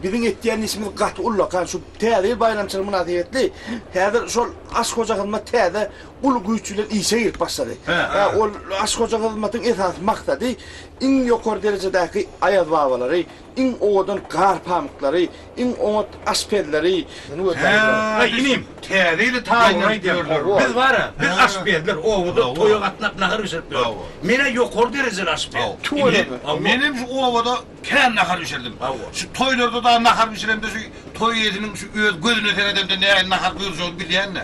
Biziň etýän işimiz gaty ullakan. Şu Täze ýyl baýramçylygy mynasybetli häzir şol Aş hoja hyzmat täze uly güýç bilen işe girip başlady. Hä, ol Aş hoja hyzmatyň esasy maksady iň ýokary derejedäki Aýazbabalary, iň owadan gar pamyklary, iň oňat aşpezleri, Hä, inim, täze ýyly taýynlanyp ýörler. Biz bar-a, biz aşpezler, obada toýa gatnap nahar bişirip ýörüs. Men-ä ýokary derejeli aşpez. Tüweleme. Menem şu obada kän nahar bişirdim. Şu toýlarda dagy nahar bişiremde şu toý eýesiniň şu öz gözüne seredemde nähili nahar buýurjagyny bilýän-dä.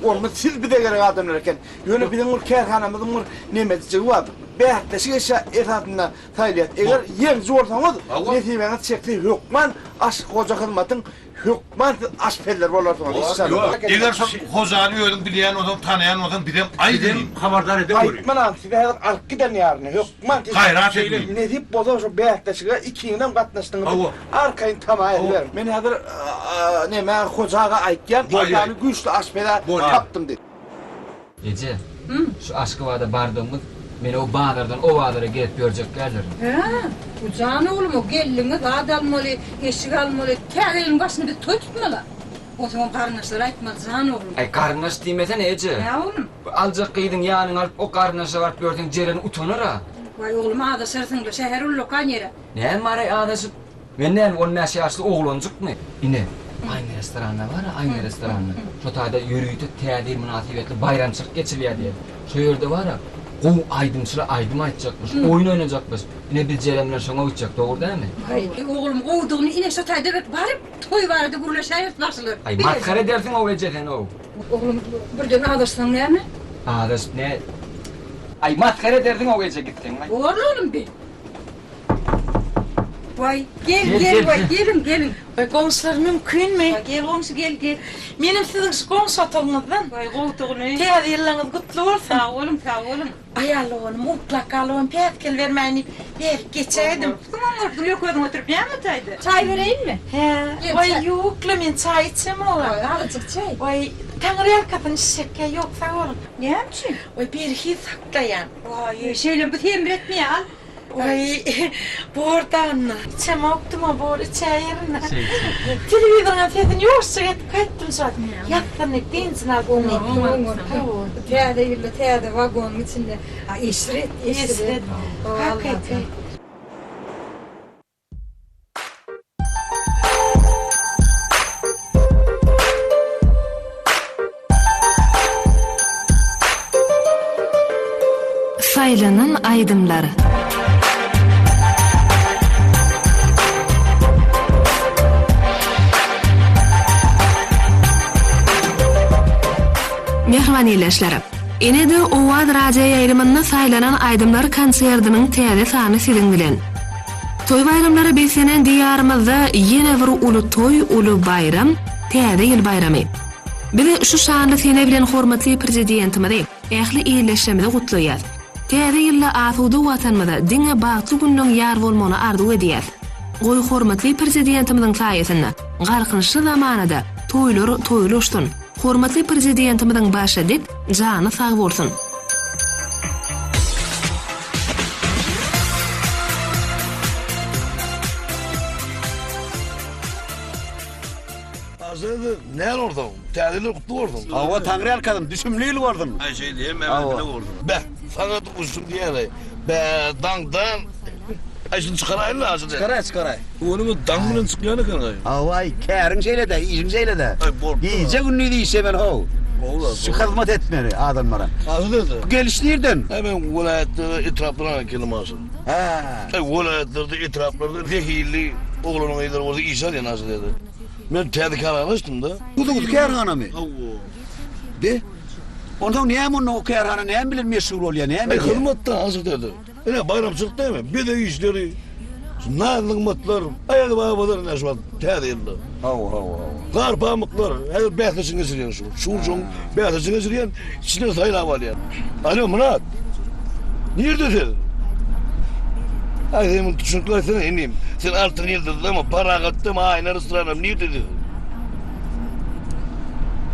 Onda siz bize gerek adamlar eken. Ýöne biziň bir kärhanamyzyň bir nemejigi bar. Bäsleşik esasynda saýlaýas. Eger ýeňiji bolsaňyz, nesibäňiz çekse hökman aş hoja hyzmatyň hökman siz aşpezler bolarsyňyz inşallah. Eger şol hojany özüň bilýän bolsaň, tanaýan bolsaň bizem aýt Bizem inim. habardar ede göri. Aýtmanam sizi häzir alyp giden ýaryny hökman siz Gaýrat edin. Nesip bolsa şu bäsleşige ikiňizem gatnaşdyňyz Hawa. arkaýyn tama ediberiň. Men häzir neme hoja aga aýtýan Bolýar. Hojany güýçli aşpez tapdym diýip. Eje, şu Aşgabada bardygymyz men o bazardan o bazara gezip ýörjek däldirin. Hä, bu jan oglum, o gelniňe zat almaly, eşik almaly, täze ýylyň başyny biz toý tutmaly-a. Onsoňam garyndaşlara aýtmaly, jan oglum. Aý, garyndaş diýmesene, eje. Hä, oglum? Bu aljak gyzyň ýanyňa alyp o garyndaşa baryp ýörseň Jeren utanar-a. Waý, oglum, azaşarsyň-da, şäher ullakan ýer-ä. Näme bar-aý azaşyp? Men näme, on bäş ýaşly oglanjykmy? Ine, Aýna restoranda bar-a, Aýna restoranda. Şo taýda ýörite Täze ýyl mynasybetli baýramçylyk geçirilýär diýýär. Şo ýerde bar-a, gowy aýdymçylar aýdym aýtjakmyş, oýun oýnajakmyş. Ine, biz Jeren bilen şoňa gitjek, dogry dälmi? Waý, oglum, gowudygyny ine şo taýda bir baryp, toý barada gürleşäýeris bagşylar. Aý, masgara edersiň-ow eje sen-ow. Oglum, birden azaşsaň näme? Azaşyp nä? Aý, masgara edersiň-ow eje gitseň-aý. Borly oglum, bi. Waý, gel, gel, waý, geliň, geliň. Waý, goňşular mümkinmi? Waý, gel goňşy, gel, gel. Menem siziň şu goňşy otagyňyzdan. Waý, gowudygyny. Täze ýyllaňyz gutly bolsun. Sag boluň, sag boluň. Aýal doganym uklap galybam päsgel bermäýin diýip, bärik geçäýdim. Kim oňardy, ýok özüň oturyp näme otaýdy? Çaý bereýinmi? Hä, waý, ýok-la, men çaý içemog-a. Waý, azajyk çaý. Waý, taňryýalkasyn içjekkä, ýok, sag boluň. Näme üçin? Waý, berhiz saklaýan. Waý, şeýlem bu semretmeýär, al. Waý, bor danna. Içemokdym-a, bor, içäýerin-dä. Telewizoryňam sesini ýuwaşja edip gaýtdym şu wagt. Ýatsyn diýip, dynjyny alsyn diýip. Täze ýylda täze wagonyň içinde eşret, eşret. Hakyky. Saýlanan aýdymlar. Mähriban ildeşler! Ine-de Owaz radioýaýlymynda saýlanan aýdymlar konserdiniň täze sany siziň bilen. Toý-baýramlara beslenen Diýarymyzda ýene bir uly toý, uly baýram, Täze ýyl baýramy. Biz şu şanly sene bilen hormatly Prezidentimizi, ähli ildeşlerimizi gutlaýas. Täze ýylda asuda Watanymyza diňe bagtly günleň ýar bolmagyny arzuw edýäs. Goý hormatly Prezidentimiziň saýasynda Galkynyşly zamanada toýlar toýlaşsyn! Hormatly Prezidentimiziň başy dik, jany sag bolsun! Aziz, näl bolsaň, täze ýyl gutly bolsun. Hawa, Taňryýalkasyn, düşümli ýyl bolsun. Aý, şeý diý, hemmämiz bile bolsun. Beh, saňa duşdum diýýän-eý. Bä, daňdan. Aý, şuny çykaraýyn-la, aşyr. Çykaraý, çykaraý. Onuň daň bilen çykýan eken-aý. Hawa-aý, käriň şeýle-dä, işiň şeýle-dä. Aý, bolupdyr. Gije-gündiz işlemeli how. Gowy-la, Şu hyzmat etmeli adamlara. Aşyr däde. Bu geliş nirden? Aý, men welaýatlara, etraplara geldim, aşyr. Hä. Aý, welaýatlarda, etraplarda zehinli oglan-gyzlar bolsa işe alýan, aşyr däde. Men täze kärhana açdym-da. Hususy kärhanamy? Hawa. Be. Onsoň näme onda o kärhana näme bilen meşgul bolýar, näme Aý, edýär? hyzmatda, aşyr däde. Ine, baýramçylyk näme? Bezeg işleri, naz-nygmatlar, aýaz-babalar ine şu wagt täze ýylda. Hawa, hawa, hawa. Gar-pamyklar, häzir bäsleşik geçirýän şu. Şu gün bäsleşik geçirýän, içinden saýlap alýan. Alo, Myrat! Nirde siz? Aý, sen muny düşünip aýtsana inim. Sen Altyn ýyldyzdamy, Parahatdamy, Aýna restoranamy, nirde siz?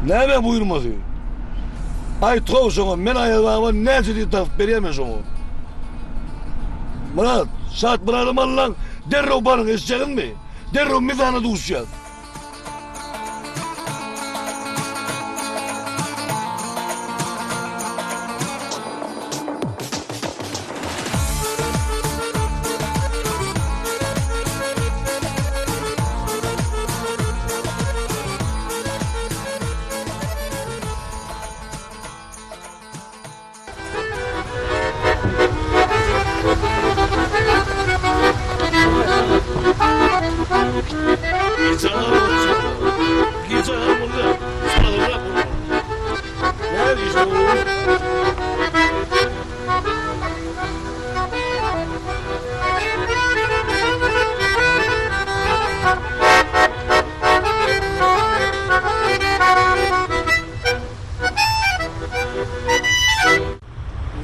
Näme buýurmasy? Aýt-how şoňa, men Aýaz baba näçe diýip tapyp berýän men şoňa. Myrat, Şat bir adam allan, derrew baryň, eşitjäňizmi? Derrew mizana duşýas.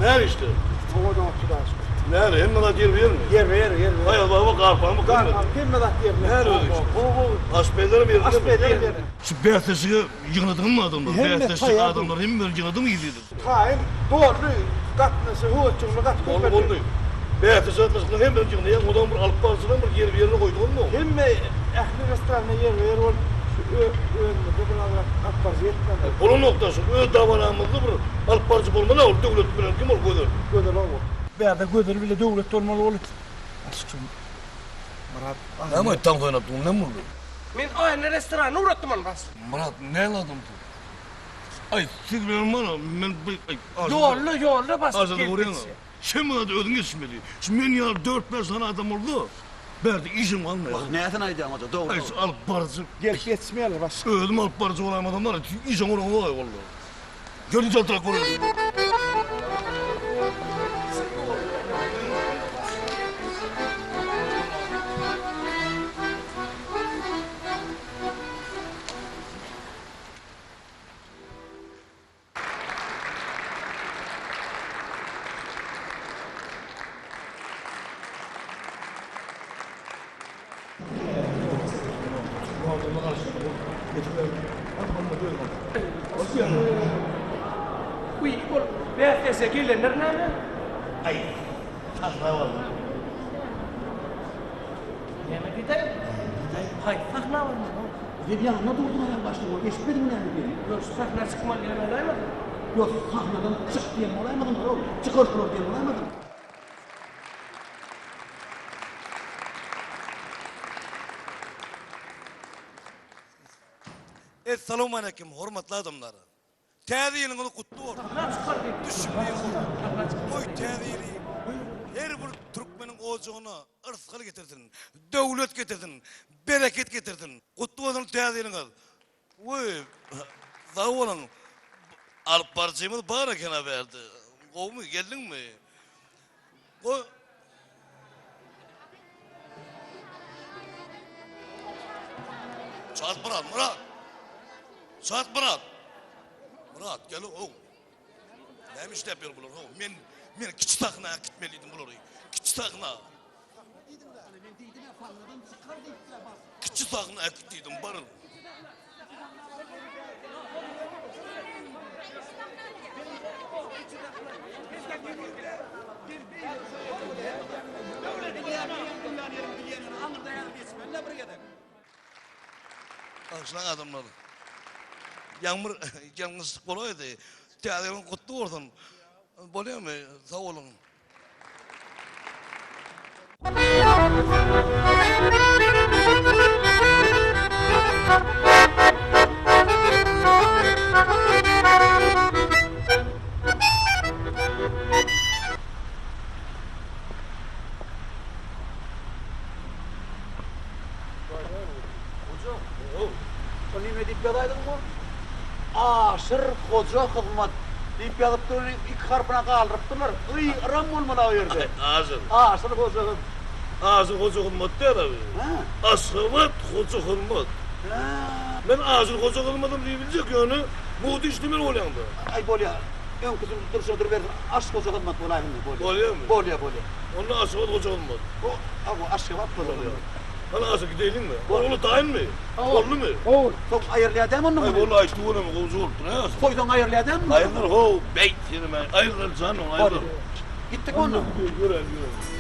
Näme işler? Owadan otuz Näme, hemme zat ýerbe ýermi? Ýerbe ýer, ýerbe ýer. Aýaz baba garpamy Garpam, hemme zat ýerine. Näme özi işler? Gowy, gowy. Aşpezlerem ýerinde mi? Aşpezler ýerinde. Şu bäsleşige ýygnadyňmy adamlary? Hemme Bäsleşjek taýýar. adamlary hemmeleri ýygnadyňmy gizliden? Taýyn, doly, gatnaşy, höwesjeňler gaty köp. Boldy, boldy. Bäsleşige gatnaşyklaryň hemmesini ýygnaýaň, onam bir alyp baryjydan bir ýerbe ýerine goýduňmy? Hemme ähli restoranda ýerbe ýer bolup, şu özümizde bir azrak alyp baryjy ýetmändir. Bolanokda şu öz dabaramyzda bir alyp baryjy bolmaly ol Döwlet bilen kim ol Gözel? Gözel hawa. Bärde Gözel bile Döwlet bolmaly bolup. Aşkym. Myrat. Näme aýt taňk oýnap duň näme boldy? Men aýna restorana ugratdym ony bas. Myrat näme adamsyň? Aý siz bilen mana men bu aý. Ýolda ýolda basyp Aşada gelip görýäňä. ýetişýär. Sen muňa özüň ýetişmeli. Şu men ýaly dört-bäş sany adam bolsa, bärde işem galmaýar. Wah, näsini aýdýaň hoja, dogry, Aý, dogry. şu alyp baryjy. Gelip ýetişmeýärler başga. Özüm alyp baryjy bolaýmasam bar, işem oraň goý walla. Geliň çaltrak görelim. Uý, ol bäsdeşe gelenler näme? Aý, sahna barmy? Näme diýdä? Haýsy sahna barmy? Sen ýanynda durduň aýal başlygyň, eşitmediňmi näme diýenini? Ýok, şu sahna çykmaly diýen bolaýmasyn? Ýok, sahnadan çyk diýen bolaýmasyn, ol çykardylar diýen bolaýmasyn? Essalawmaleýkim, hormatly adamlar! Täze ýylyňyz gutly bolsun! Düşümli boluň! Goý täze ýyly her bir türkmeniň ojagyna yrsgal getirsin, döwlet getirsin, bereket getirsin! Gutly bolsun täze ýylyňyz! Weý, sag boluň! Alyp baryjymyz bar eken-a bärde. Gowumy, geldiňmi? Goý. Çalt Myrat, Myrat! Çalt Myrat! Myrat, gel ow. Näme işläp ýör bular, how? Men, men kiçi sahna äkitmeliydim bulary. Kiçi sahna. Kiçi sahna äkit diýdim, baryň. Bagyşlaň adamlar. Ýagmyr ýalňyşlyk bolaýdy. Täze ýylyň gutly bolsun. Bolýamy? Sag boluň. Şol nime diýip ýazaýdyň bu? Aşyr hoja hyzmat diýip ýazypdyr ony iki harpyna galdyrypdyrlar. Y yram bolmaly o ýerde. Aşyr. Aşyr hoja hyzmat. Aşyr hoja hyzmat däl abi. Hä. Aşgabat hoja hyzmat. Hä. Men Aşyr hoja hyzmadam diýip biljek ýöne mugt işlemeli bolýaňda. Aý bolýa. Öňküsini durşuna durubersin. Aş hoja hyzmat bolaýsyn bolýa. Bolýamy? Bolýa bolýa. Onda Aşgabat hoja hyzmat. O hawa Aşgabat hoja hyzmat. Hany Aşyr gideýliňmi? Ogly taýynmy? Boldumy? Gowy. Soň aýrylýar dämi onda Aý muny? boldy aýtdy bolamy gowja bolupdyr hä Aşyr. Goýsaň aýrylýar dämi muny? Aýrylar how beýt seni men aýrylar jan ol aýrylar. Gitdik onda. Göräýeli göräýeli.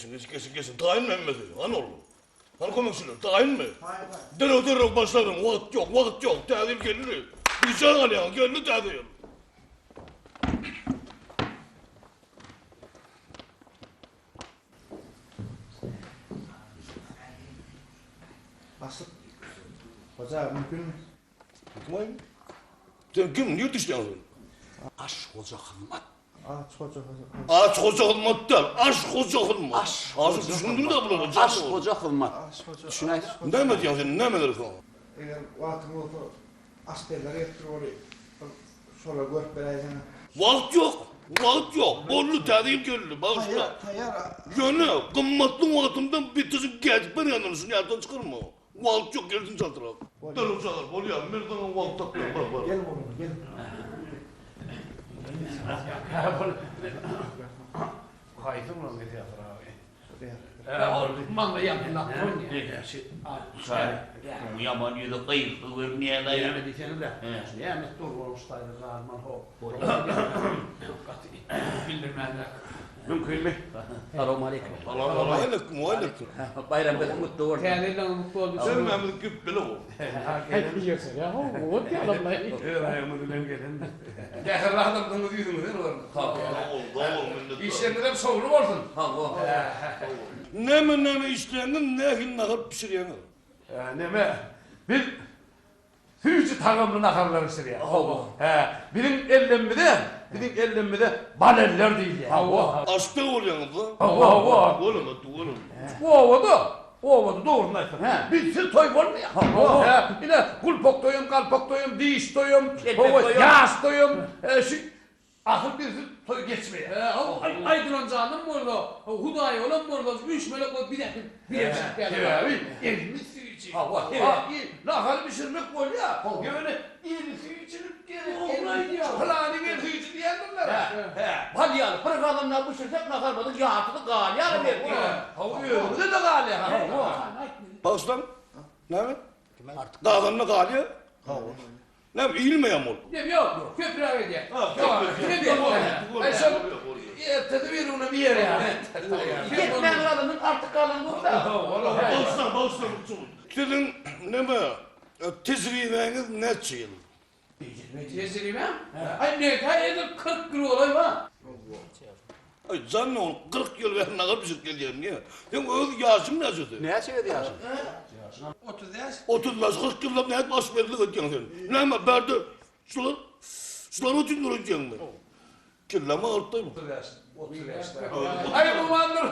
Geçiň, geçiň, geçiň, geçiň. Taýynmy hemmesi? Hany ol? Hany kömekçiler? Taýynmy? Taýyn, taýyn. Derrew, derrew başlalyň. Wagt ýok, wagt ýok. Täze ýyl geldi. Gijä galýaň, geldi täze ýyl. Başlyk, hoja mümkinmi? Kim-aý? Sen kim? Nirde işleýäň sen? Aş hoja hyzmat. Aç hoja hyzmat. Aç hoja hyzmat däl, aş hoja hyzmat. Aş hoja. Düşündiňmi bulara? Aş hoja hyzmat. Düşünäýseň. Näme diýýäň sen? Näme gerek saňa? Eger wagtyň bolsa aşpezler gelipdir boly. Bir şolary görüp beräýseňiz. Wagt ýok, wagt ýok. Boldy, täze ýyl geldi, bagyşla. Taýýar, taýýar. Ýöne gymmatly wagtymdan bitejik gädip berýändir, şuny ýatdan çykarma. Wagt ýok, gelsin çaltrak. Derrew çagyr, bolýar, men saňa wagt tapýan, bar, bar. Gel oglum, gel. Haýsy bilen gezýärsiň abi? Ýaman ýüzi gyzykly görünýär-laý. Näme diýseňiz-de, näme dur bolmuş taýda galman how. Gaty bildirmänräk. Mümkinmi? Salowmaleýkim. Waleýkim, waleýkim. Baýramyňyz gutly bolsun. Täze ýylyňyz gutly bolsun. Hemmämiz gep bile bol. Öz aýagymyz bilen gelen. Mähirli adamdygyňyz ýüzüňizden görünip dur. Sag bol, sag bol, minnetdar. Işleriňizem şowly bolsun. Sag bol. Näme näme işleýäňiz, nähili nahar bişirýäňiz? Neme, biz süýji tagamly naharlar bişirýäs. Hawa. Hä, biziň ellemmize, biziň ellemmize bal eller diýilýär. Hawa. Aşpez bolýaňyz-da? Hawa, hawa. Tüweleme, tüweleme. Obada, obada dogrusyny aýtsaň, Hä. bizsiz toý bolmaýar. Hawa. Hä, ine, gulpak toýam, galpak toýam, diş toýam, Kelpek hawa, toýam. ýaş toýam, şu Asyl bizsiz toý geçmeýär. Hä, aýdylan janym bolsa, Hudaýolam bolsa, üýşmelek bolup biz ähli bile bişirip geldik. Sebäbi elimiz süýji. Hawa. Sebäbi nahary bişirmek bolýar. Ýöne eli süýjülik gerek. Dogry aýdýaň. Pylanyň eli süýji diýendirler. Hä. Bal ýaly bir gazanda bişirsek naharymyzyň ýartysy galýar belki. Hawa, özümize-de galýar. Hawa. Bagyşlaň, näme? Gazanda galýar? Hawa. Näme iýilmeýärmi ol? Ýok, ýok, köpräk edýär. Aý şol ertesi bir günem iýer ýaly. Ýetmän galanyň artyk galany bolsa. Bagyşlaň, bagyşlaň. Siziň näme tejribäňiz näçe ýyl? Tejribäm? Aý meňkä edil 40 ýyl golaý bar. Aý jan ogul 40 ýyl bäri nahar bişirip gelýän niýe? Seň öz ýaşyň näçesi? Näçe öz ýaşyň? 35. 35, 40 ýyllap nädip aşpezlik edýäň sen? Näme bärde şular şular üçin dur öýdýäňmi? Kellämi agyrtdaý bu. 35, 35. Aý gurbandyr.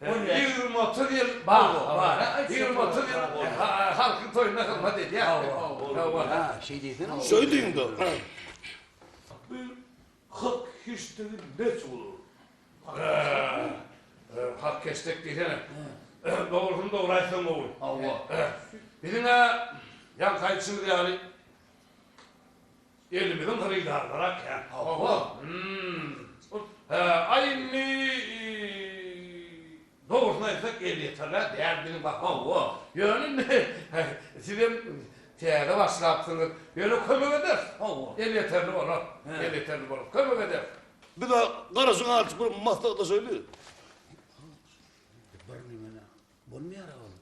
20-30 ýyl bar, bar. 20-30 ýyl halkyň toýunda hyzmat edýär. Hawa. Ha, şeý diýsene. Şeý diýiň-de. Bu Hak heşdegi näçe bolar? Hak heşdek diýsene. Dogrusyny dogry aýtsaň gowy. Hawa. Biziň-ä ýaňky aýdyşymyz ýaly elimiziň hyrydarlary-a kän. Hawa. Hä, aý indi Dogrusyny aýtsak elýeterlä däl biziň baha. Hawa. Ýöne indi sizem täze başlapsyňyz. Ýöne kömek ederis. Hawa. Elýeterli bolar. Elýeterli bolar. Kömek ederis. Biz-ä garaşyň azjyk bir maslahatlaşaýly. Bir nimene bolmaýar-a ol.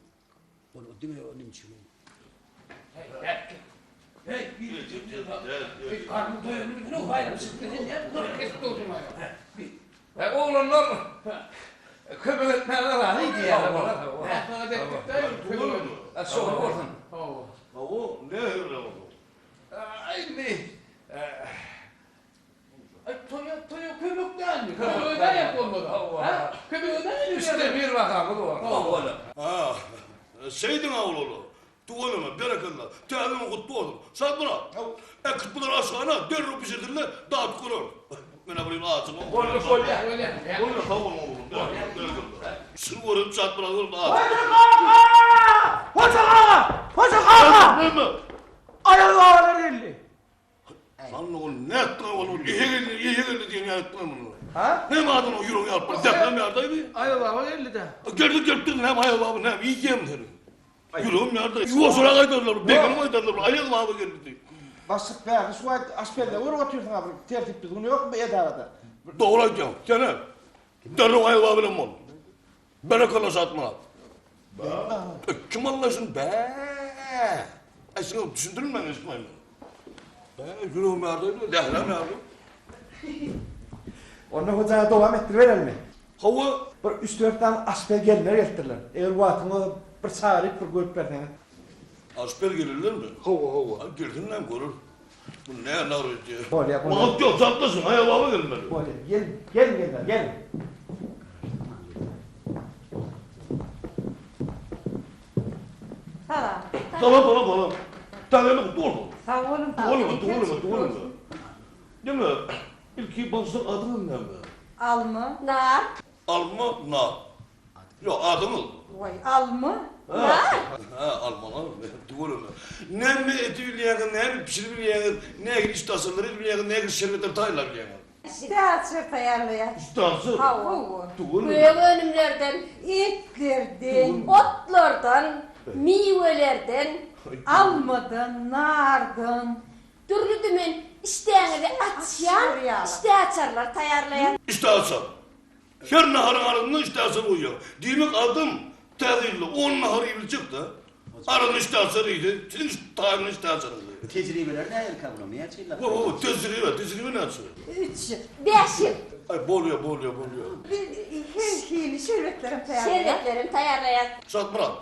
Ol diňe onuň üçin. Oglanlar kömek etmäge razy diýýärler. Şowly bolsun. Hawa, nähili bolsun? Indi Toýa toýa kömek dälmi? Kömek edäýek bolmasa. Ha? Kömek edäýeli. Üçde bir bahamyz bar. Hawa. Ha, şeýdiň-ä oglanlar. Tüweleme, berekella. Täze ýylyň gutly bolsun. Şatmyrat, äkit bulary aşhana, derrew bişirsinler, dadyp göreris. Men-ä bir ýyl ajygam. Boldy, bolýa. Bolýa, sag boluň oglum. Berekella. Şuny görüp Şatmyrat görüp ajyk. Hoja kaka! Hoja kaka! Hoja kaka! Näme? Aýaz babalar geldi. Lan ol nätdi ol ol ehe geldi ehe geldi diýen ýalypdyr muny. Ha? Näme adam o ýüregiň ýaryp bir zährem ýardaýdy. Aýaz baba geldi-de. Geldi gelipdir näme Aýaz baba näme iýýämi seni? Ýüregim ýardy. Ýuwaşrak aýdarlar, begenip aýdarlar, Aýaz baba geldi diýip. Başlyk bärde şu wagt aşpezde görüp otyrsyň-a bir tertip düzgün ýokmy bu edarada? Dogry aýdýaň. Sene derrew Aýaz baba bilen bol. Berekella Şatmyrat. Kim alla şuny bä. Aý şuňa düşündirin men eşitmäýin. Bä ýüregim ýardy, zähräm ýardy. Onda hojaga dowam etdiriberelmi? Hawa. Bir üç-dört sany aşpez gelinler gelipdirler. Eger wagtyň bolsa bir çagyryp bir görüp berseňiz. Aşpez gelinlermi? Hawa, hawa. Aý gelsinler görer. Bu ne nar edýär? Bolýar, bolýar. Wagt ýok, çaltlaşyň, aýababa gelmeli. Bolýar. Gelin, gelin gelinler, gelin. Salam. Salam, salam, salam. Täze ýyl gutly bolsun. Sag boluň. Tüweleme, tüweleme, tüweleme. Diňe ilki başda adyňyz näme? Alma. Nar. Alma, nar. Ýok, adyňyz? Waý, alma. Nar. Hä, alma, nar. Tüweleme. Näme eti bilýäňiz, näme bişirip bilýäňiz, nähili işdäaçarlar edip bilýäňiz, nähili şerbetler taýynlap bilýäňiz? Işdäaçar taýýarlaýar. Işdäaçar? Hawa. Tüweleme. Gök önümlerden. Etlerden. Otlardan, miwelerden. Almadan, nardan. Dürli-dümen işdäňizi açýan işdäaçarlar taýýarlaýar. Işdäaçar. Her naharyň arasynda işdäaçar goýýar. Diýmek, adam Täze ýylda on nahar iýibiljek-dä. Arasynda işdäaçar iýse, siziň taýynly işdäaçaryňyzy. Tejribeleri nähilikä bulaň, näçe ýyllap? Ho, ho, tejribe, tejribe näçe? Üç ýyl. Bäş ýyl. Aý, bolýa, bolýa, bolýa. Biz her hili şerbetlerem taýýarlaýas. Şerbetlerem taýýarlaýas. Şatmyrat,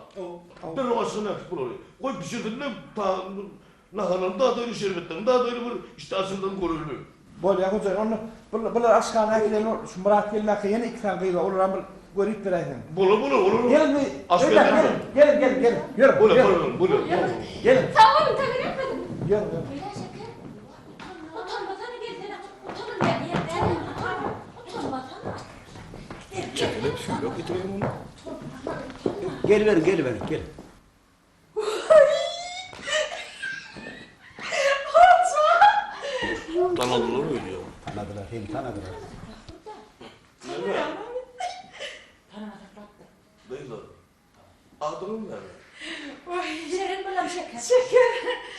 derrew aşhana äkit bulary. Goý, bişirsinler, Naharlaryň dady, şerbetleriň dady bir işdäaçardan göreli. Bolýa hojaýyn, onda bular aşhana äkideli, şu Myrat gelmäkä ýene iki sany gyz bar, olaram bir görüp beräýseň. Bolar, bolar, olar. Gelin, gelin, gelin, gelin, gelin, ýörüň, Bolar, bolar, bolar. Gelin. Sag boluň, Taňryýalkasyn. Ýörüň, ýörüň. Beýle şeker. Utanmasana gelsene, utanylýan ýer däl, utanmasana. Çekilip, süýrek getireýin ony. Geliberiň, geliberiň, gel. Tanadylar öýdýän. Tanadylar, seni tanadylar. Gyzlar, adyňyz näme? Şirin bulam şeker. Şeker.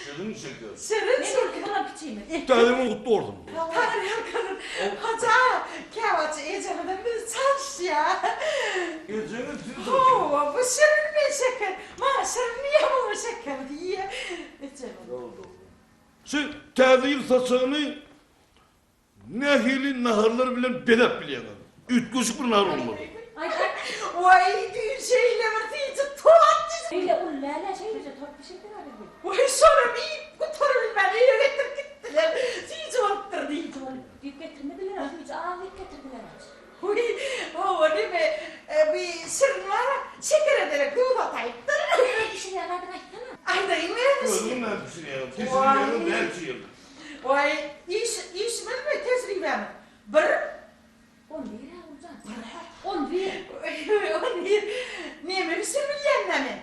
Şirin şeker. Şirin şeker. Bulam kiçimiz. Täze ýylyň gutly bolsun. Taňryýalkasyn. Hoja, käwagt ejemizem bizi çalyşýar. Ejeňiz sizi çalyşýar. Hawa, bu şirin men şeker. Maňa şirin diýýär, muňa şeker diýýär. Ejemiz. Şu Täze ýyl saçagyny Nähili naharlar bilen bezäp bilýäňiz? Üýtgeşik bir nahar bolmaly. Waý, düýn şeýle bir süýji tort bişirdim. Beýle uly däl-ä, şeýleje tort bişirdiň-ä biz. Waý, şonam iýip gutarybilmän öýe getirip gitdiler. Süýji bolupdyr diýip. Süýji bolup diýip getirmediler-ä, süýji az diýip getirdiler-ä. Wiý, hawa, neme, bi şirin bar-a, şekere derek duz ataýypdyr. Näme bişirýän zadyňy aýtsana. Aýdaýynmy näme bişirýän? Özüň näme bişirýäň? Tejribeňiz näçe ýyl? Waý, iş, işimizmi, tejribämiz? Bir. On bir-ä, Guljan. Bir-ä. On bir. On bir. Neme bişirip bilýän-dä men?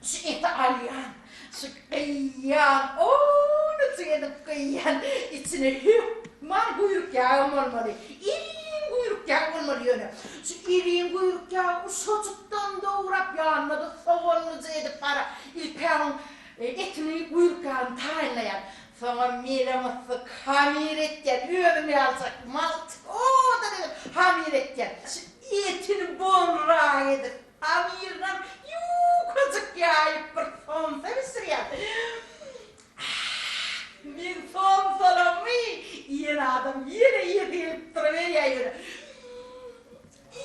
Şu eti alýan, şu gyýýan, owunujyk edip gyýýan, içine hökman guýruk ýagam bolmaly. Iriň guýruk ýagy bolmaly ýöne. Şu iriň guýruk ýagy uşajykdan dograp, ýanyna-da soganlyja edip gara, ilk-ä oň Etini, guýruk ýagyny taýynlaýan. Soňam mele-myssyk hamyr etýän. Özüm ýalyjak malçyk owadan edip hamyr etýän. Şu etini bolrak edip, hamyrynam ýukajyk ýaýyp bir somsa bişirýän. Ah, meň somsalarymy iýen adam ýene iýesi gelip duruberýär ýöne.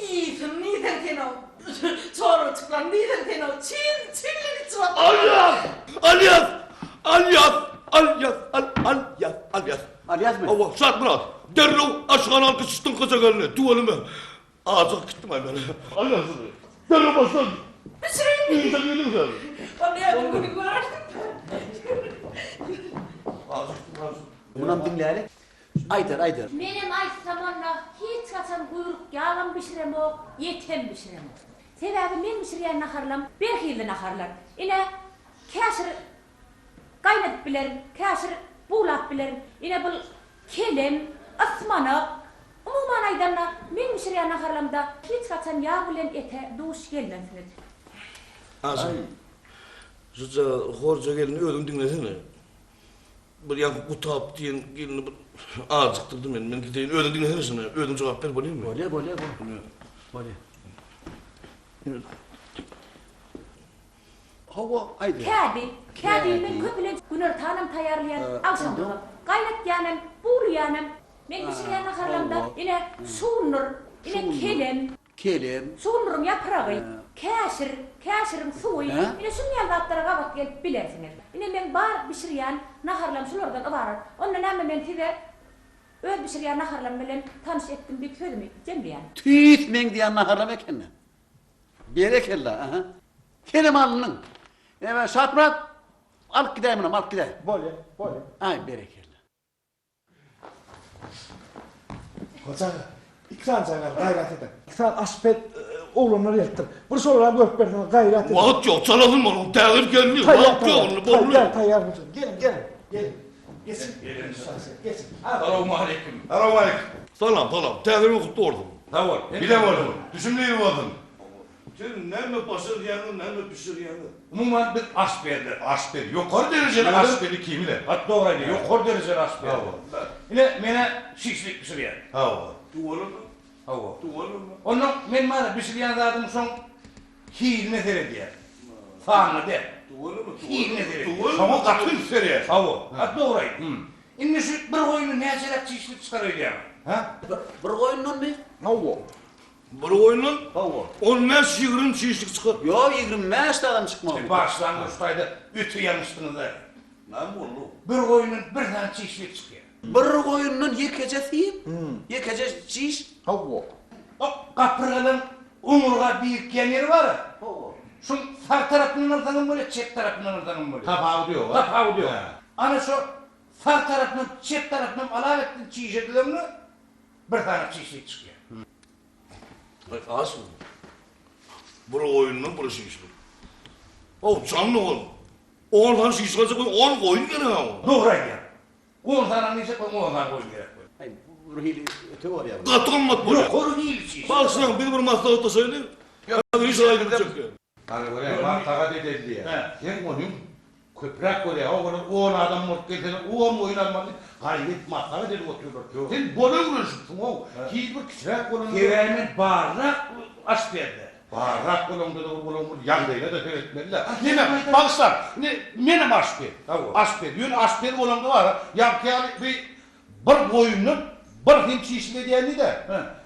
Iýsin diýseň sen-ow, çorbajyklaryny diýseň sen-ow, çil, çil içip otur. Alýas! Alýas! Alýas! Alýas! Al, Alýas! Alýas! Alýasmy? Hawa, Şatmyrat, derrew aşhana alyp çykdyň gyja gelni, tüweleme. Ajygyp gitdim-aý men. Alýas şuny. Derrew başla. Bişireýinmi? Ýygjak gelin sen. Onda özüň günüňi görersiň. Ajyk gitdim, ajyk. Munam diňläli. Aýdar, aýdar. Menem aýtsam onda hiç haçan guýruk ýagam bişiremok, etem bişiremok. Sebäbi men bişirýän naharlam berhizli naharlar. Ine, käşir gaýnadyp bilerin, käşir buglap bilerin. Ine bul kelem, ysmanak. Umuman aýdanda, men bişirýän naharlamda hiç haçan ýag bilen ete duş gelmersiňiz. Aşyr, şuja horja gelni özüň diňlesene. Bir ýaňky gutap diýen gelni bir ajykdyrdy meni. Men gideýin. Özüň diňlesene şuny. Özüň jogap ber bolýarmy? Bolýar, bolýar, bolýar. Bolýar. Hawa, aýdyber. Kädi. Kädini men köplenç günortanam taýýarlaýan, agşamlygam. Gaýnatýanam, buwlaýanam. Meň bişirýän naharlamda ine şugundyr, ine kelem. Kelem. Şugundyryň ýapragy, käşir, käşiriň suwy, ine şunuň ýaly zatlara gabat gelip bilersiňiz. Ine meň bar bişirýän naharlam şulardan ybarat. Onda näme men size öz bişirýän naharlam bilen tanyş etdim diýip sözümi jemleýän. Tüýs meň diýýän naharlam eken-dä. Berekella, aha. Senem alnyň. Ebe, Şatmyrat, alyp gidäý munam, alyp gidäý. Bolýa, bolýa. Aý, berekella. Hoja aga, iki sany jaňar, gaýrat ediň. Iki sany aşpez oglanlar gelipdir. Bir şolaram görüp berseňiz, gaýrat ediň. Wagt ýok, çalasyn boluň, tägir geldi, wagt ýok, indi boldy. Taýýar, taýýar, hoja. Geliň, geliň, geliň. Geçiň. Geçiň. Salowmaleýkim. Salowmaleýkim. Salam, salam. Täze ýylyň gutly bolsun. Sag bol. Bile bolsun. Düşümli ýyl bolsun. Siz näme başarýaňyz, näme bişirýäňiz? Umuman biz aşpezler. Aşpez. Ýokary derejeli aşpezi kim biler? Gaty dogry aýdýar. Ýokary derejeli aşpez. Hawa. Ine menä şişlik bişirýän. Hawa. Tüweleme. Hawa. Tüweleme. Onnoň men bar bişirýän zadym şoň hiline seredýän. Sanyna däl. Tüweleme, Hiline tüweleme. seredýän. Şoňa gaty üns berýär. Hawa. Gaty dogry aýdýar. Indi şu bir goýundan näçeräk çişlik çykar öýdýäňiz? Hä? Bir goýundanmy? Hawa. Bir goýundan Hawa. on bäş-ýigrimi çişlik çykar. Ýok, 25 dagam çykmaz. Siz başlan şu taýda öte ýalňyşdyňyz-da. Näme boldy? Bir goýundan bir sany çişlik çykýar. Bir goýundan ýekeje sim, ýekeje çiş? Hawa. O gapyrgalaň oňurga birikýän ýeri bar-a. Hawa. Şuň sag tarapyndan alsaňam bolýar, çep tarapyndan alsaňam bolýar. Tapawudy ýok-a? Tapawudy ýok. Ana şo sag tarapynam, çep tarapynam alabetdin çişe düzeňde, bir sany çişlik çykýar. Aý asyl. Bir goýundan bir şişlik. Ow janly ol. On sany şişlik alsak on goýun gerek oňa. Dogry aýdýaň. On sany alýsak on sany goýun gerek bolýar. Aý bir hili öte bolýar. Gaty gymmat bolýar. Ýokary hili şişlik. Bagyşlaň biz bir maslahatlaşaýly. Häzir hiç zat aýdyp biljek ýok. Hany göräý, maslahat edeli diýýär. Sen onyň köpräk görýäň, olar on adam bolup gelseler, on goýun almaly diýip, gaýgy edip maslahat edip otyrlar. Sen bola öwrenişipsiň-ow, hiç bir kiçiräk bolanda. Sebäbi men barrak aşpez-dä. Barrak bolaňda-da bir olaň bir ýagdaýyna-da seretmeli-dä. Neme, bagyşlaň, indi menem aşpez. Aşpez, ýöne aşpez bolaňda bar-a, ýaňky ýaly bir Bir goýundan bir hil çişlik edýände-de,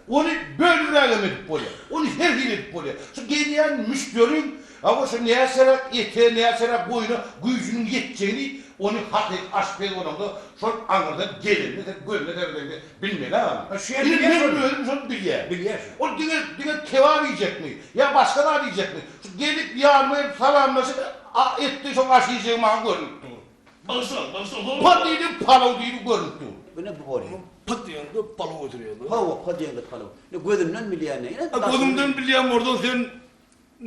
ony bölübrägem edip bolýar. Ony her hili edip bolýar. Şu gelýän müşderiň, hawa, şu näçeräk ete, näçeräk goýuna güýjüniň ýetjegini ony hakyky aşpez bolanda şol aňyrdan gelenine sen gözüne seredeňde bilmeli agam. Şu ýerde Indi men şony. özüm şony bilýän. Bilýär şony. Ol diňe, diňe kebap iýjekmi ýa başga zat iýjekmi, şu gelip ýanyma gelip salamlaşyp, a, etdi şoň aş iýjegi maňa görnüp dur. Bagyşlaň, bagyşlaň, zor. Pat diýdi, palaw diýdi, görnüp dur. Bu ne bu bolýa? Pat diýende palaw getirýärler. Hawa, pat diýende palaw. Ne gözünden bilýän ne? A gözüňden bilýän bolsaň sen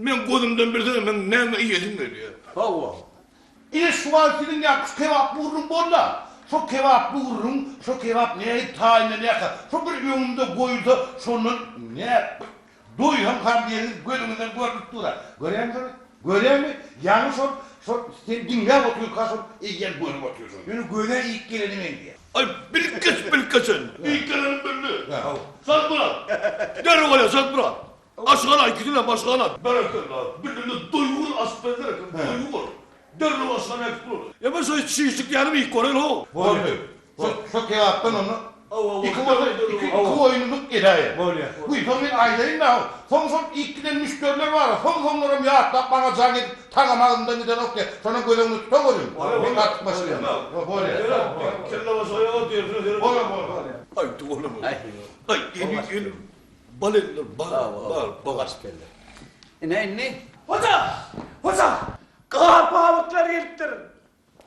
meň gözümden bilsene meň näme iýesim gelýär. Hawa. Ine şu wagt siziň ýaňky şu kebaply gürrüň bolda. Şo kebaply gürrüň, şo kebap nähili taýynlanýarka, şo bir öňümde goýulsa şondan nä Doýan han diýeniňiz gözüňizden görnüp dur-a. Görýäňmi şony? Görýäňmi? Ýaňy şol, şol sen diňläp otyrka şol eýýäm görüp otyr şony. Ýöne göze iýip geleni meňzeýär. Aý, bilip geç, bilip geçen. Iýip gelenim belli. Satmyrat! Derrew galýar, Satmyrat! Aşhana, ikisinem aşhana. Berekella, bilinde doýgun aşpezler eken, doýgun. Derrew aşhana äkitip durar. Ýa men şo çişlik ýanym iýip göreýin-how. Boldy. Şo, şo kebapdan onda iki bolsa, iki, iki goýunlyk edäýer. Bolýar. Buý, soň men aýdaýyn-da, soň şol iýip giden müşderiler bar-a, soň-soňlaram ýatlap maňa jaň edip, tagam agzymdan gidenok diýýär. Şonam göz öňünde tuta görüň. Men artykmaç diýýän. Bolýar. Kelle başy aýaga derisine seret. Bolar, bolar. Aý, tüweleme. Aý, eli, eli, bal eller, bal, bal, bal. Ine indi. Hoja! Hoja! Gar pamyklar gelipdir.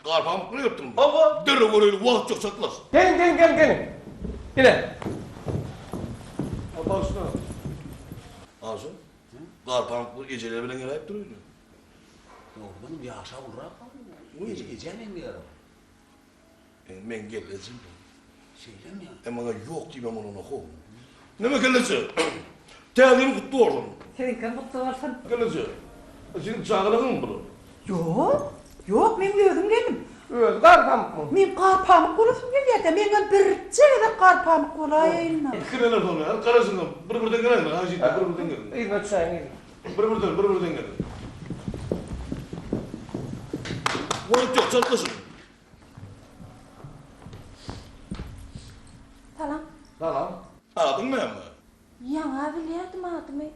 Gar pamyklar gelipdirmi? Hawa. Derrew göreýli, wagt ýok, çatlaş. Geliň, geliň, geliň, geliň. Ine. Bagyşla. Aşyr, gar pamyklar ejeleri bilen geläýipdir öýdýän. Dogrudanam ýaşa ulurak Eje, ejä meňzeýär ol. Indi meň gelnejem. Şeýlemi ýa? E maňa ýok diýmem bolana how. Neme gelneje? Täze ýyl gutly bolsun. Siziňkem gutly bolsun. Gelneje, seniň çagalaryňmy bular? Ýok, ýok, meň özüm geldim. Özi gar pamykmy? Men gar pamyk bolasym gelýär-dä, meňem birje gezek gar pamyk bolaýaýyn-da. Pikirlener soň, hany garaşyňam, bir-birden geläýiň, haýyş etdim, bir-birden geliň. Yzyna düşäýiň, yzyna. Bir-birden, bir-birden geliň. Wagt ýok, çaltlaşyň. Salam. Salam. Adyň näme? Ýaňa bilýärdim adymy.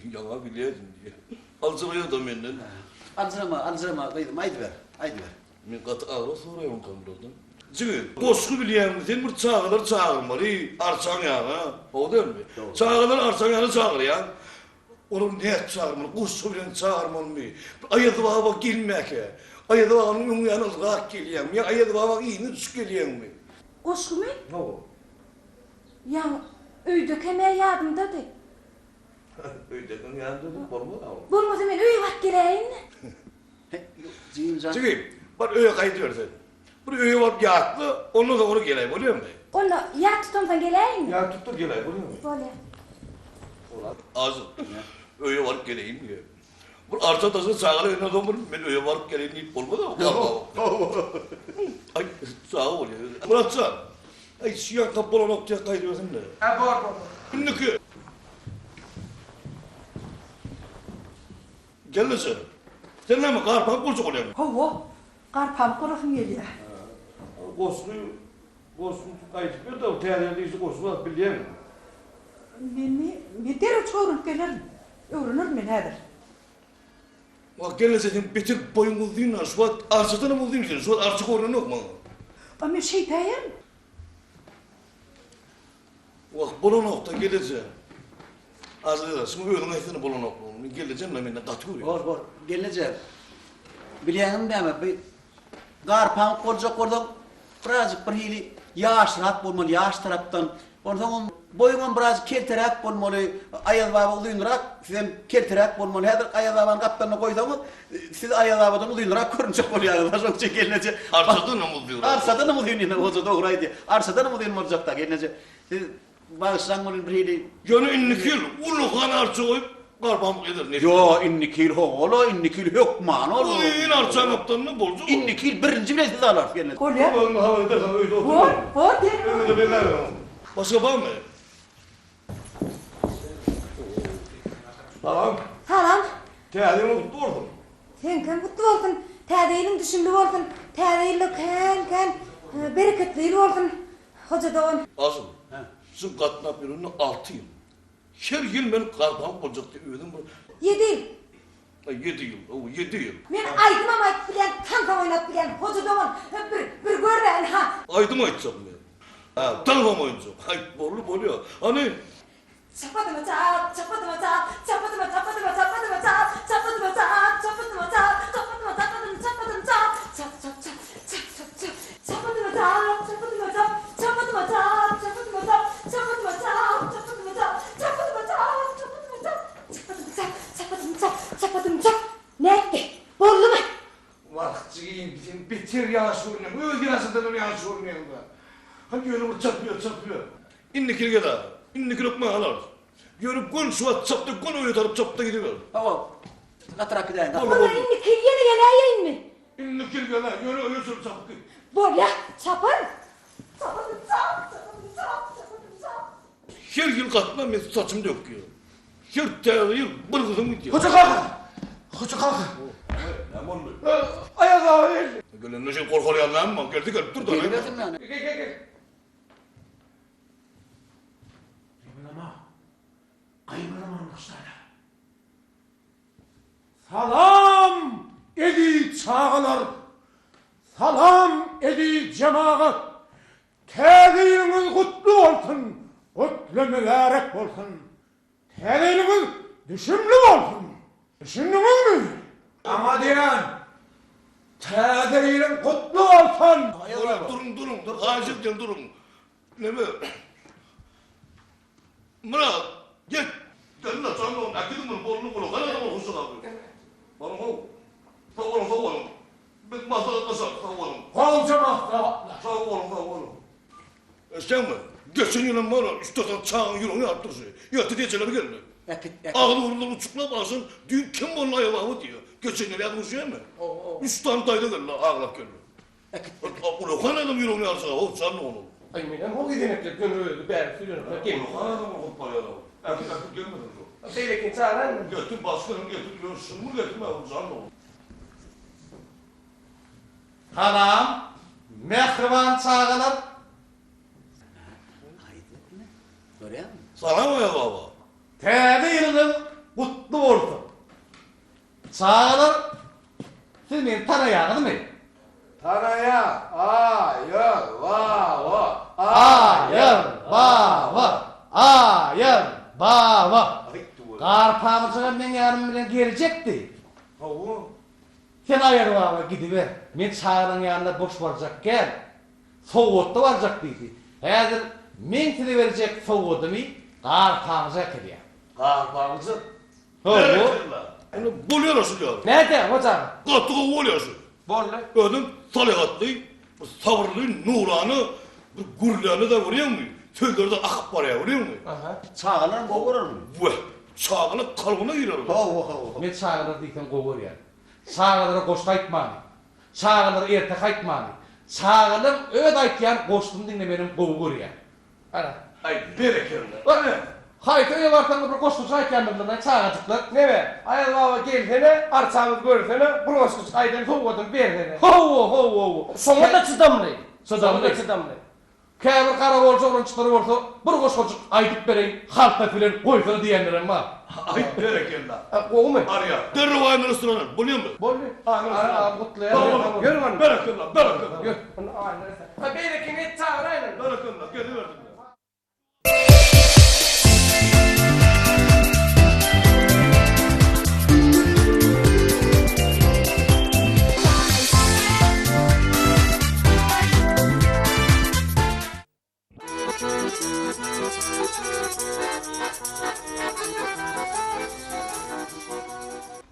Ýaňa bilýärdim diýýär. Aljyraýar-da menden. Aljyrama, aljyrama gyzym, aýdyber, aýdyber. Men gaty agras soraýarmykam bulardan. Jigi, goşgy bilýäňmi sen bir çagalary çagyrmaly arçaň ýana, hawa dälmi? Çagalary arçaň ýana çagyrýaň. Olary nädip çagyrmaly? Goşgy bilen çagyrmalymy? Bir Aýaz baba gelmäkä, Aýaz babanyň öň ýany ylgap gelýäňmi ýa Aýaz babaň yzyna düşüp gelýäňmi? Goşgymy? Hawa. Ýaňy öýdekem-ä ýadymdady. Öýdekäň ýadymdady, bolmaz-a ol. Bolmasa men öýe baryp geläýin-dä. Jigim, bar öýe gaýdyber sen. Bir öýe baryp ýatla, ondan soňra geläý, bolýarmy? Onda ýat tutamsoň geläýinmi? Ýat tut-da geläý, bolýarmy? Bolýar. Azyk, öýe baryp geleýin diýýär. Bir arça daşyna çagalar gelenden soň bir men öýe baryp geleýin diýip bolmaz-a. Aý, çaga bolýar. Myrat jan, aý, şu ýaňkap bolanok diýýär, gaýdybersin-le. Hä, bor, bor, bor. Indiki. Gelneje, sen näme, garpamyk boljak bolýaňmy? Hawa, garpamyk bolasym gelýär. Goşgy, goşgy aýdyp ber-de, täze ýyl diýşi goşgy zat bilýäňmi? Menmi? Men derrew öwrenip gelerin. Öwrenerin men häzir. Wah, gelneje, sen beter boýuň uzyn-a, şu wagt arçadanam uzyn sen, şu wagt arça görnenok maňa. A men şeýtäýerin. Wah bolanokda geleje. Aziza şuňa özüň aýtsana bolanoklygyny. Men gelejem-le menden gaty görýär. Bor bor gelneje. Bilýäňmi näme bi gar pamyk boljak bolsaň birazjyk bir hili ýaşrak bolmaly ýaş tarapdan. Onsoňam boýuňam birazjyk kelteräk bolmaly. Aýaz baba uzynrak sizem kelteräk bolmaly. Häzir Aýaz babany gapdalyna goýsaňyz siz Aýaz babadan uzynrak görünjek bolýaňyz. Şonuň üçin gelneje. Arçadanam uzynrak. Arçadanam uzyn ine hoja dogry aýdýar. Arçadanam uzyn boljakda gelneje. Siz bagyşlaň welin bir hili. Ýöne indiki ýyl ullakan arça goýup garpamyk ederis nesip Ýo bolsa. indiki ýyl howala indiki ýyl hökman ol. Uzyn arça gapdalynda boljak ol. Indiki ýyl birinji bilen siz alarys gelneje. Bolýa. Öňüňi habar edersiň öýde otur. Bor bor derrew. Öňüňde belläber. Başga barmy? Salam. Salam. Täze ýylyň gutly bolsun. Seňkem gutly bolsun. Täze ýylyň düşümli bolsun. Täze ýylda kän kän bereketli ýyl bolsun. Hoja dogan. Asyl, şu gatnap ýörenine alty ýyl. Her ýyl men garpamyk boljak diýip özüm bir. Ýedi ýyl. Ýedi ýyl, hawa, ýedi ýyl. Men aýdymam aýdyp bilýän, tansam oýnap bilýän, Hoja dogan, bir, bir gör-dä, ynha. Aýdym aýtjak men. Hä, tansam oýnajak. Aý, boldy, bolýa. Hany. Çapadyma çap, çapadyma çap, çapadyma, çapadyma, çapadyma çap, çapadyma çap, çapadyma çap, çapadyma, çapadym, çapadym, çap, çap, çap, çap, çap, çap, çap, çapadyma çap, çapadyma çap, çapadyma çap, çapadyma çap, çapadyma çap, çapadyma çap, çapadyma çap, çapadyma çap. Çapadym çap, çapadym çap, çapadym çap. Nätdi? Boldumy? Wah, jigim, sen beter ýaş görünýäň, öz ýaşyňdanam ýaş görünýäň-dä. Hany ýöne bir çapýa, çapýa. Indiki ýyl gel-ä, indiki ýyl hökman alarys. Ýöne göni şu wagt çap-da, göni öýe tarap çap-da gidiber. Hawa, gatyrak gidäýin, gatyrak. Onda indiki ýyl ýene geläýeýinmi? Indiki ýyl gel-ä, ýöne öýe çenli çapyp git. Bolýa, çaparyn. Çapadym çap, çapadym çap, çapadym çap. Her ýyl gatna men saçym dökýär. Her täze ýyl bir gyzym gidýär. Hoja kaka! Hoja kaka! Näme boldy? Aýaz baba geldi. Gelende şeýdip gorkar ýaly näme bar? Gelse gelip dur-da. Gelibersin näme? Gel, gel, gel. Gymylama. Gymylama Nurşana. Salam eziz çagalar! Salam eziz jemagat! Täze ýylyňyz gutly bolsun! Gutly mübärek bolsun! Täze ýylyňyz düşümli bolsun! Düşündiňizmi? Saňa diýýän, Täze ýylyň gutly bolsun! Duruň, duruň, duruň, haýyş edýän duruň. Neme? Myrat, get! Gelin-le, jan dogan, äkidiň muny, boldy, gula, gel adamlar hoşa galy. Baryň how. Sag boluň, sag boluň. Biz maslahatlaşarys, sag boluň. Gowja maslahatlaş. Sag boluň, sag boluň. Eşitýäňmi? Geçen ýylam bar, üç-dört sany çagaň ýüregini ýaryp durşy. Ertir ejeleri geldi. Äkit, äkit. Agyz-burnundan uçuklap, agşam düýn kim boldy aýal baba diýýär. Geçen ýyl ýadyňa düşýärmi? Üç sany daýza geldi, aglap geldi. Äkit, äkit. Ullakan adam ýüregini ýarsa, ho, jan oglum. Aý, menem ho gezenekler göni özi bäri süýrenekler gelmedi. Ullakan adam hop barýar. Äkit, äkit gelmesin şo. Beýlekini çagyraýynmy? Getir, başgasyny getir, ýöne şuny getirme, jan oglum. Salam, mähriban çagalar! Görýäňmi? Salam Aýaz baba! Täze ýylyňyz gutly bolsun! Çagalar, siz meni tanaýaňyzmy? Tanaýan, Aýaz baba! Aýaz baba! Aýaz baba! Garpamyjygam meň ýanym bilen geljekdi. Hawa. Sen Aýaz baba gidiber, men çagalaň ýanyna boş barjak däl, sowgatly barjak diýdi. Häzir meň size berjek sowgadymy Garpamyja äkidýän. Garpamyjyk? Hawa. Berekella. Indi bolýar-a şul ýaly. Näde, hoja? Gaty gowy bolýar şu. Boldy. Özem salyhatly, bir sabyrly, nurana bir gürlände-de görýäňmi, sözleri-de akyp barýar, görýäňmi? Aha. Çagalaram gowy görer muny. Weh, çagalar kalbyna girer ol. Hawa, hawa. Men çagalary diýseň gowy görýän. Çagalara goşgy aýtmany, çagalara erteki aýtmany, çagalaň öz aýtýan goşgusyny diňlemenem gowy görýän. Ana. Aý, berekella. Ine, haýsy öýe barsaň-da bir goşgujyk aýtýandyrlar-laý çagajyklar. Neme, Aýaz baba gelsene, arçamyzy görsene, bir goşgujyk aýdan sowgadyny bersene. Hawa, hawa, hawa. Şoňa-da çydamly. Çydamly. Şoňa-da çydamly. Käbir garagolja oglanjyklar bolsa, bir goşgujyk aýdyp bereýin, haltasy bilen goýsana diýenlerem bar. Aý, berekella. Gowumy? Arýa. Derrew aýyny restorana, bolýamy? Boldy. Aýyny Agam restorana. gutlaýar. Sag boluň. Ýör onda. Berekella, berekella. Ýör. Onda aýyny restorana. Ha beýlekini et çagyraýyn. Berekella, geliberdim.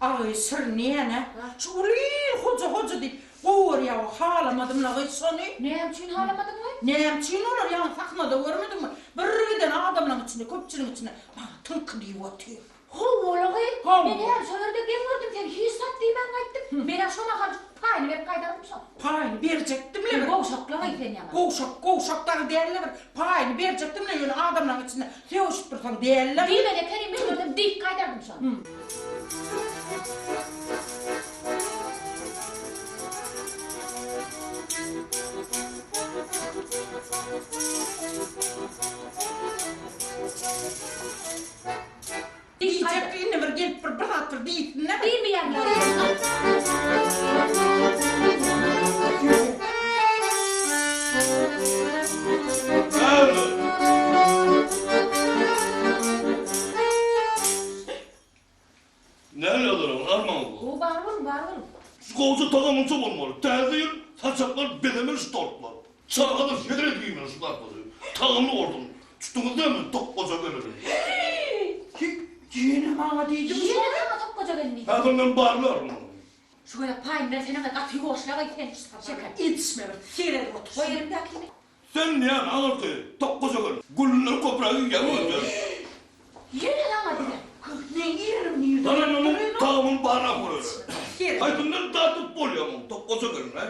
Aý şir näme şu uly hoja hoja diýip gowy görýär o halamadymla gyz şony. Näme üçin halamadyň gyz? Näme üçin olar ýaňy sahnada görmediňmi bir giden adamlaň içinde köpçüligiň içinde maňa tyňky diýip otyr. Hawa-la gyz, Hawa. men hem şo ýerde geň gördüm, sen hiç zat diýmän gaýtdyň. Men-ä şo mahal paýyny berip gaýdardym şo. Paýyny berjekdim-le bir. Gowşakla-gaý sen ýaňy. Gowşak, gowşak dagy däl-le bir. Paýyny berjekdim-le, ýöne adamlaryň içinde sögüşip dursaň däl-le. Diýmeli ekeni, men görsem diýip gaýdardym şony. Diýjek indi bir gelip bir bir zat bir diýsin-dä. Diýmeýärler. Näme ýazylan, armaň bu. Gowy bar boluň, bar boluň. Şu gowja tagamyňça bolmaly. Täze ýyl saçaklar bezemeli şu tortlar. Çagalar hezil edip iýmeli şu zatlary. Tagamly bolsun. Tutduňyz dälmi tokgaja gelini? Ýene maňa diýdimi şony? Ýene saňa tokgaja gelin diýdi. Häzir men barlaryn ony. Şu gezek paýyny bersene gyz, gaty ýuwaşlagaý sen şeker. Ýetişme bir seredip otur. Goý elimdäkini. Sen näme aňyrky tokgaja gelin? Gülleri köpräk iýýäň öýdýän. Ýene saňa diýýän. Meň ýerim nirde? Hany munuň tagamyny barlap göreli. Haýsyndan dadyp bolýar muň tokgaja gelin-aý?